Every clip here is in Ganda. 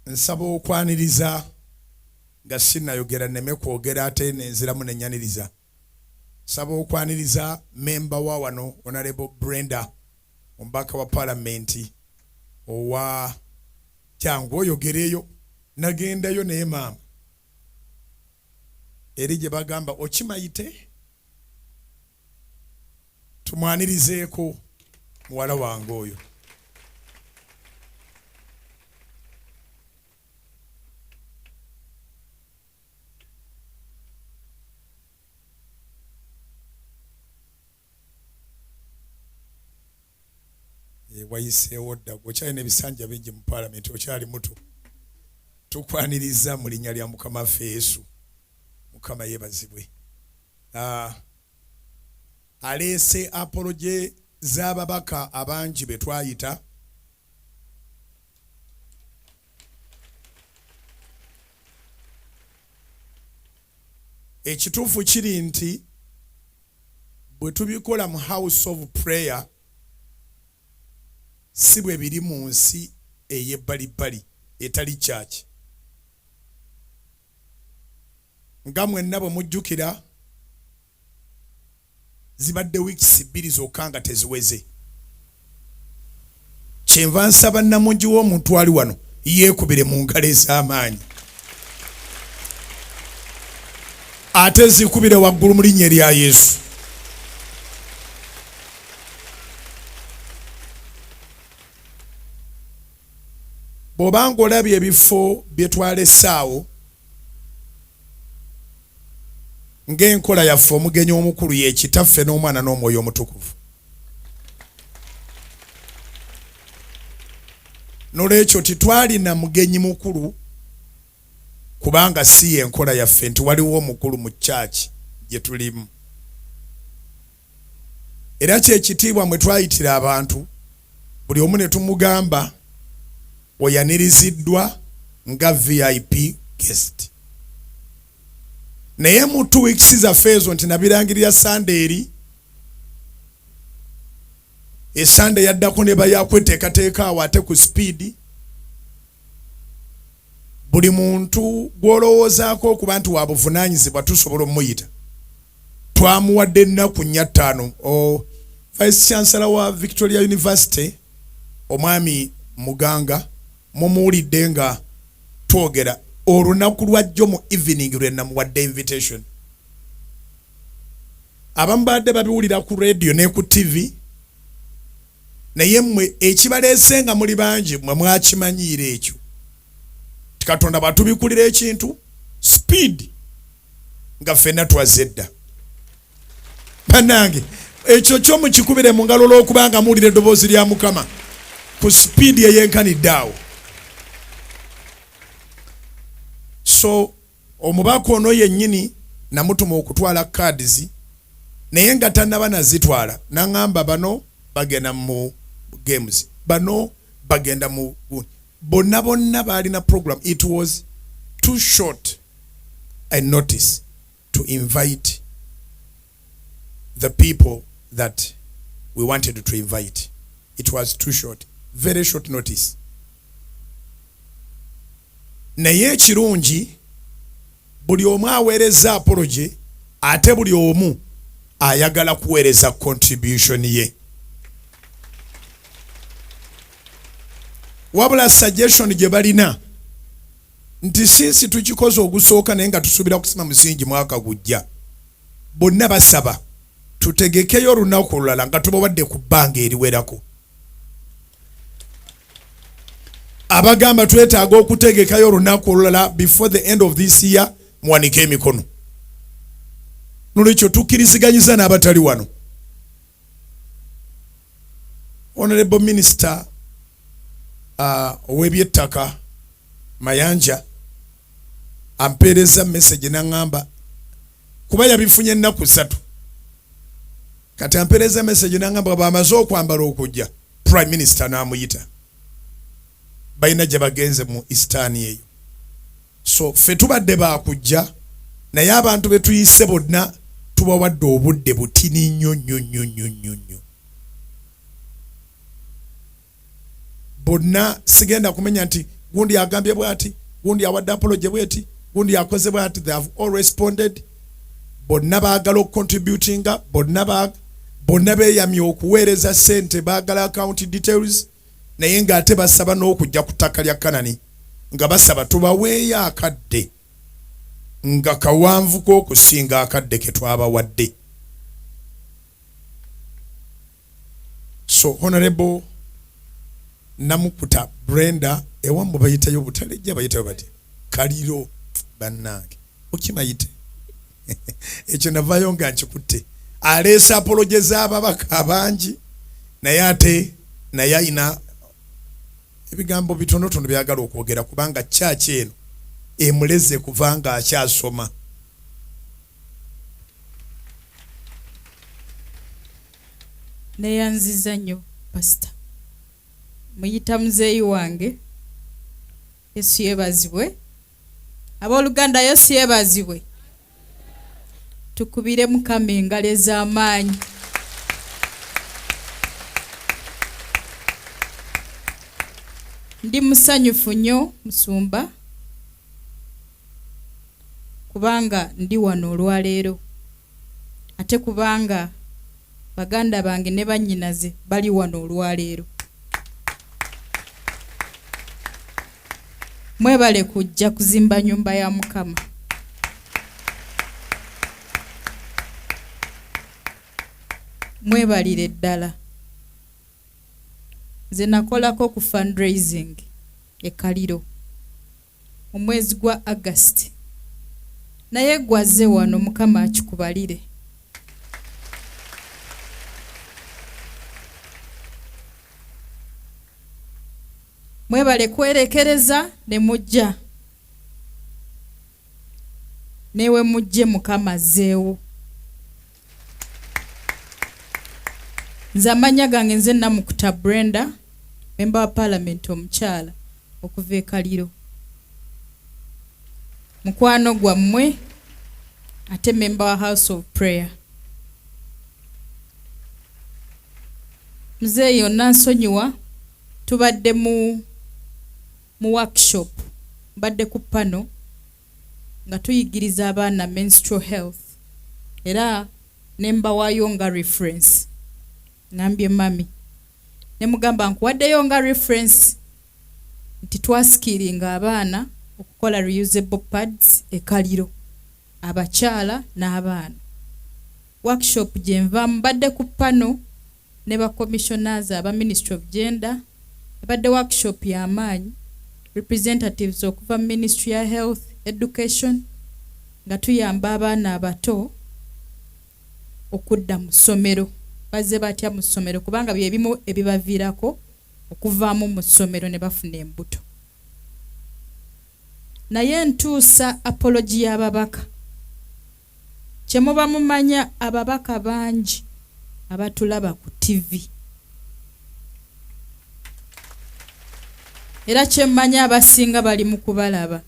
Nsaba okwaniriza nga sinnayogera nneme kwogera ate nenziramu nenyaniriza. Nsaba okwaniriza memba wa wano Honorable Brenda, omubaka wa palamenti owa kyangu oyogereyo. Nagendayo naye maama eri gye bagamba okimayite, tumwanirizeeko muwala wange oyo. Wayiseewo dda, okyalina ebisanja bingi mu palamenti, okyali muto. Tukwaniriza mu linnya lya Mukama waffe Yesu. Mukama yeebazibwe. Aleese apology z'ababaka abangi be twayita. Ekituufu kiri nti bwe tubikola mu house of prayer si bwe biri mu nsi ey'ebbalibbali etali church. Nga mwenna bwe mujjukira, zibadde weeks 2 zokka nga teziweze. Kyenva nsaba nnamungi w'omuntu ali wano yeekubire mu ngalo ez'amaanyi, ate zikubire waggulu mu linnya erya Yesu. Bw'oba ng'olabye ebifo bye twalese awo ng'enkola yaffe, omugenyi omukulu ye Kitaffe n'Omwana n'Omwoyo Omutukuvu. Nolwekyo titwalina mugenyi mukulu, kubanga si y'enkola yaffe nti waliwo omukulu mu church gye tulimu. Era kyekitiibwa mwe twayitira abantu buli omu ne tumugamba oyaniriziddwa nga VIP guest. Naye mu 2 weeks zaffe ezo nti nabirangirira Sunday eri esande yaddako ne bayakweteekateeka awo ate ku speed. Buli muntu gw'olowoozaako okuba nti wa buvunaanyizibwa tusobola omuyita. Twamuwadde ennaku nnya ttaano. Vice Chancellor wa Victoria University omwami Muganga mumuwulidde nga twogera olunaku lwajjo mu evening lwe namuwadde invitation. Abamu baadde babiwulira ku radio ne ku TV, naye mmwe ekibaleese nga muli bangi mmwe mwakimanyiira ekyo. Katonda bw'atubikulira ekintu speed nga ffenna twazze dda. Bannange ekyo kyo mukikubire mu ngalo olw'okubanga muwulira eddoboozi lya Mukama ku sipiidi eyenkanidde awo. So omubaka ono yennyini namutuma okutwala cards, naye nga tannaba nazitwala n'aŋŋamba bano bagenda mu games, bano bagenda mu bonna bonna baalina program. It was too short a notice to invite the people that we wanted to invite. It was too short, very short notice. Naye ekirungi buli omu aweereza apology, ate buli omu ayagala kuweereza contribution ye. Wabula suggestion gye balina nti since tukikoze ogusooka naye nga tusuubira kusima musingi mwaka gujja, bonna basaba tutegekeyo olunaku olulala nga tubawadde ku bbanga eriwerako. Abagamba twetaaga okutegekayo olunaku olulala before the end of this year, muwanike emikono. Nolwekyo tukkiriziganyiza n'abatali wano. Honorable Minister ow'ebyettaka Mayanja ampeereza message n'aŋŋamba, kuba yabifunye ennaku 3, kati ampeereza message n'aŋŋamba bw'amaze okwambala okujja Prime Minister n'amuyita, balina gye bagenze mu Eastern eyo. So ffe tubadde baakujja, naye abantu be tuyise bonna tubawadde obudde butini nnyo nnyo nnyo nnyo nnyo nnyo. Bonna sigenda kumenya nti Gundi agambye bwati, gundi awadde apology bweti, gundi akoze bwati. They have all responded. Bonna baagala okucontributinga, bonna beeyamye okuweereza ssente, baagala account details, naye ng'ate basaba n'okujja ku ttaka lya Kanani, nga basaba tubaweeyo akadde nga kawanvuko okusinga akadde ke twabawadde. So Honorable Namukuta Brenda, ewammwe bayitayo Butalejja, bayitayo bati Kaliro, bannange okimayite ekyo navayo nga nkikutte. Aleese apology z'ababaka abangi, naye ate naye ayina ebigambo bitonotono byagala okwogera, kubanga kyaki eno emuleze kuva nga akyasoma. Neyanziza nnyo pasita, muyita muzeeyi wange. Yesu yebazibwe. Abooluganda, Yesu yebazibwe. Tukubire Mukama engalo ez'amaanyi. Ndi musanyufu nnyo musumba, kubanga ndi wano olwaleero, ate kubanga baganda bange ne bannyinaze bali wano olwaleero. Mwebale kujja kuzimba nyumba ya Mukama. Mwebalire ddala. Nze nakolako ku fundraising e Kaliro mu mwezi gwa August, naye gwaze wano, Mukama akikubalire. Mwebale kwerekereza ne mujja, newe mujje Mukama azzeewo. Nze amannya gange nze Namukuta Brenda, memba wa Palamenti omukyala okuva e Kaliro, mukwano gwammwe ate memba wa House of Prayer. Muzeeyi onansonyiwa, tubadde mu workshop, mbadde ku pano nga tuyigiriza abaana menstrual health, era ne mbawaayo nga reference. Ngambye mami ne mugamba nkuwaddeyo nga reference nti twasikiringa abaana okukola reusable pads e Kaliro, abakyala n'abaana. Workshop gye nvaamu, mbadde ku pano ne ba commissioners aba Ministry of Gender. Ebadde workshop y'amaanyi, representatives okuva mu Ministry ya Health, Education, nga tuyamba abaana abato okudda mu ssomero. Bazze batya mu ssomero? Kubanga bye bimu ebibaviirako okuvaamu mu ssomero ne bafuna embuto. Naye ntuusa apology y'ababaka. Kye muba mumanya, ababaka bangi abatulaba ku TV. Era kye mmanyi abasinga bali mu kubalaba,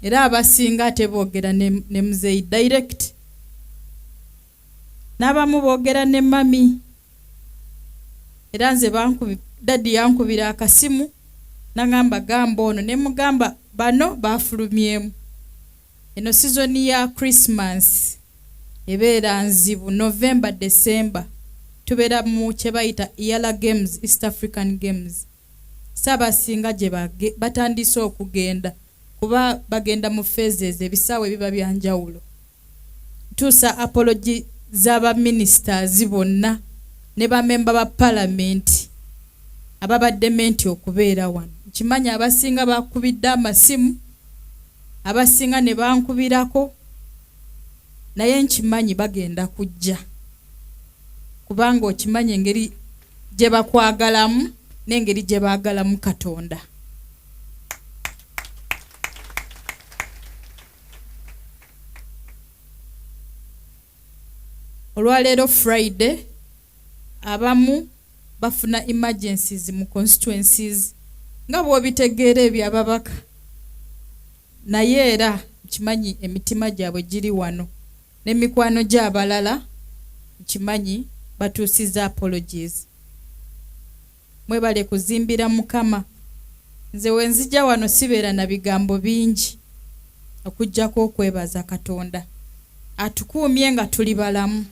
era abasinga ate boogera ne muzeeyi direct, n'abamu boogera ne mami. Era nze daddy yankubira akasimu nangamba gamba ono, ne mugamba bano bafulumyemu. Eno sizoni ya Christmas ebeera nzibu, November, December tubeera mu kye bayita EALA Games, East African Games. Si abasinga gye batandise okugenda, kuba bagenda mu phases, ebisaawe biba bya njawulo. Ntuusa apology z'aba ministers bonna ne bamemba ba palamenti ababadde menti okubeera wano. Nkimanyi abasinga bakubidde amasimu, abasinga ne bankubirako, naye nkimanyi bagenda kujja, kubanga okimanyi engeri gye bakwagalamu n'engeri gye baagalamu Katonda. Olwaleero Friday, abamu bafuna emergencies mu constituencies nga bw'obitegeera eby'ababaka, naye era nkimanyi emitima gyabwe giri wano, n'emikwano gy'abalala nkimanyi batuusizza apologies. Mwebale kuzimbira Mukama. Nze wenzija wano sibeera na bigambo bingi okuggyako okwebaza Katonda atukuumye nga tuli balamu.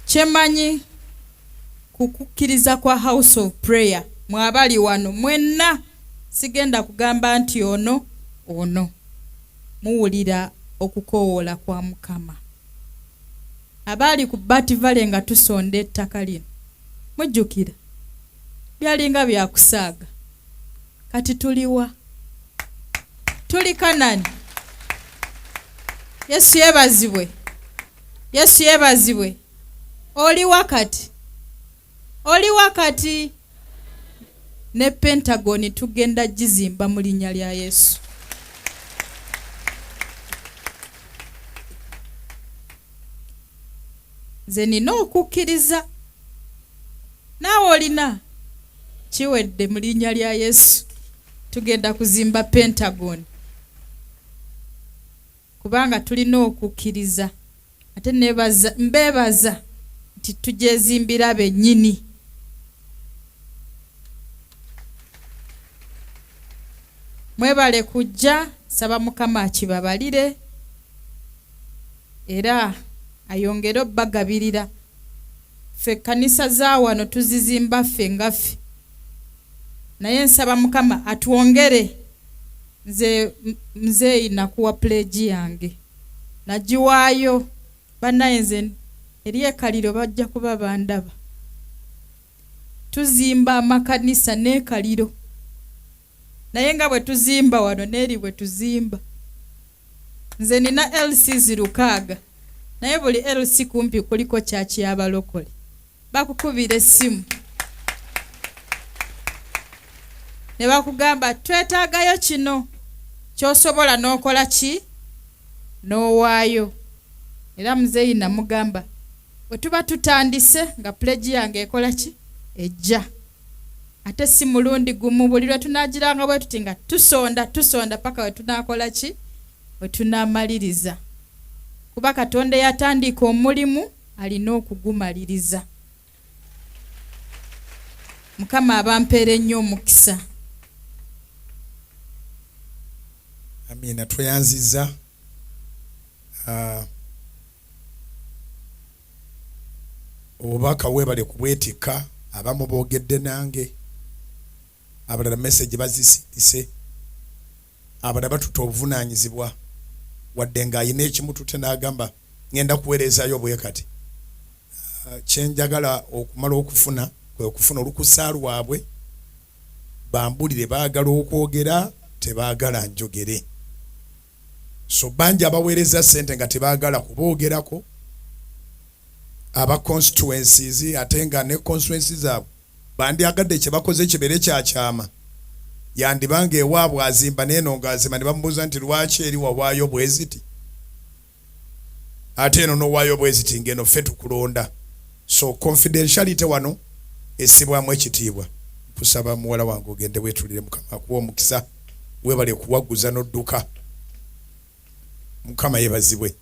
Kyemanyi ku kukkiriza kwa House of Prayer mwabali wano mwenna sigenda kugamba nti ono ono muwulira okukoowoola kwa Mukama. Abaali ku Bat Valley nga tusonda ettaka lino mujjukira byalinga byakusaaga. Kati tuliwa? Tuli Kanani. Yesu yebazibwe. Yesu yebazibwe. Oliwa kati? Oliwa kati? Ne Pentagon tugenda gizimba mu linnya lya Yesu. Nze nina okukkiriza. Naawe olina? Kiwedde mu linnya lya Yesu. Tugenda kuzimba Pentagon. Kubanga tulina okukkiriza. Ate nebaza, mbebaza nti tujezimbira bennyini. Mwebale kujja, nsaba Mukama akibabalire era ayongere obbagabirira. Ffe ekkanisa za wano tuzizimba ffe nga ffe, naye nsaba Mukama atwongere. Nze mzeeyi nakuwa pledge yange nagiwaayo, bannaye nze eri ekaliro bajja kuba bandaba. Tuzimba amakanisa n'ekaliro, naye nga bwe tuzimba wano n'eri bwe tuzimba. Nze nina LCs 6 naye buli LC kumpi kuliko church y'abalokole. Bakukubira essimu ne bakugamba twetaagayo kino ky'osobola n'okola ki n'owaayo. Era muzeeyi namugamba bwe tuba tutandise nga pledge yange ekola ki ejja, ate si mulundi gumu, buli lwe tunaagiranga bwe tuti nga tusonda tusonda paka we tunaakola ki we tunaamaliriza, kuba Katonda eyatandika omulimu alina okugumaliriza. Mukama abampeere nnyo omukisa. Amiina, tweyanziza. Obubaka webale kubwetikka, abamu boogedde nange, abalala message bazisindise, abalala batutte obuvunaanyizibwa, wadde ng'alina ekimutute n'agamba ngenda kuweerezaayo bwe kati. Kye njagala okumala okufuna kwe kufuna olukusa lwabwe bambulire baagala okwogera tebaagala njogere. So bangi abaweereza ssente nga tebaagala kuboogerako aba constituencies, ate nga ne constituencies zaabwe bandyagadde kye bakoze kibeere kya kyama. Yandiba ng'ewaabwe azimba n'eno ng'azimba, ne bamubuuza nti lwaki eri wawaayo bweziti ate eno n'owaayo bweziti ng'eno ffe tukulonda. So confidentiality wano essibwamu ekitiibwa. Nkusaba muwala wange ogende weetulire, Mukama akuwe omukisa, weebale kuwaguza n'odduka. Mukama yeebazibwe.